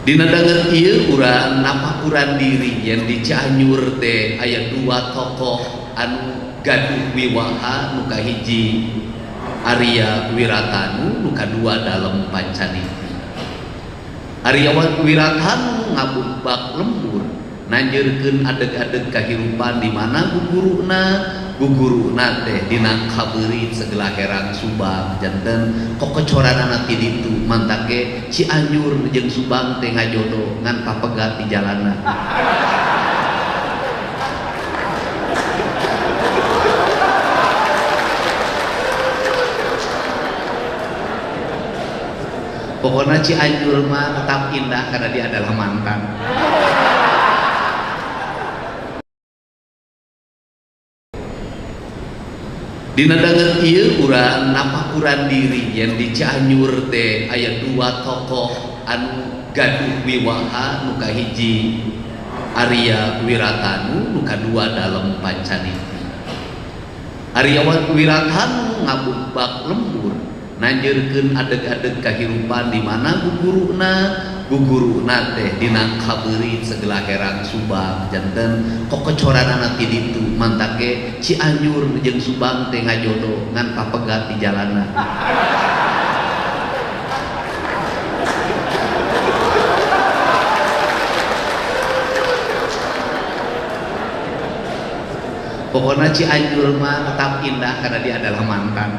Dina danget ieu urang napakuran diri yen di Cianjur teh aya dua tokoh anu gaduh wiwaha, nu kahiji Arya Wiratanu, nu kadua Dalem Pancaniti. Arya Wiratanu ngabubbak lembur nanjeurkeun adeg-adeg kahirupan di mana guguruna teh dina kabeurit segala herang Subang janten kokocoranana ti ditu mantake Cianjur jeung Subang teh ngajodoh ngan papegat di jalanan. Pokoknya Cianjur mah tetap indah karena dia adalah mantan. Dina danget ieu urang napakuran diri yen di Cianjur teh aya dua tokoh anu gaduh wiwaha, nu kahiji Arya Wiratanu, nu kadua Dalem Pancaniti. Arya Wiratanu ngabubbak lembur nanjeurkeun adeg-adeg kahirupan di mana guguruna teh dina kabeurit segala herang Subang janten kokocoranana ti ditu mantake Cianjur jeung Subang teh ngajodoh ngan papegat di jalanan. Pokoknya Cianjur mah tetap indah karena dia adalah mantan.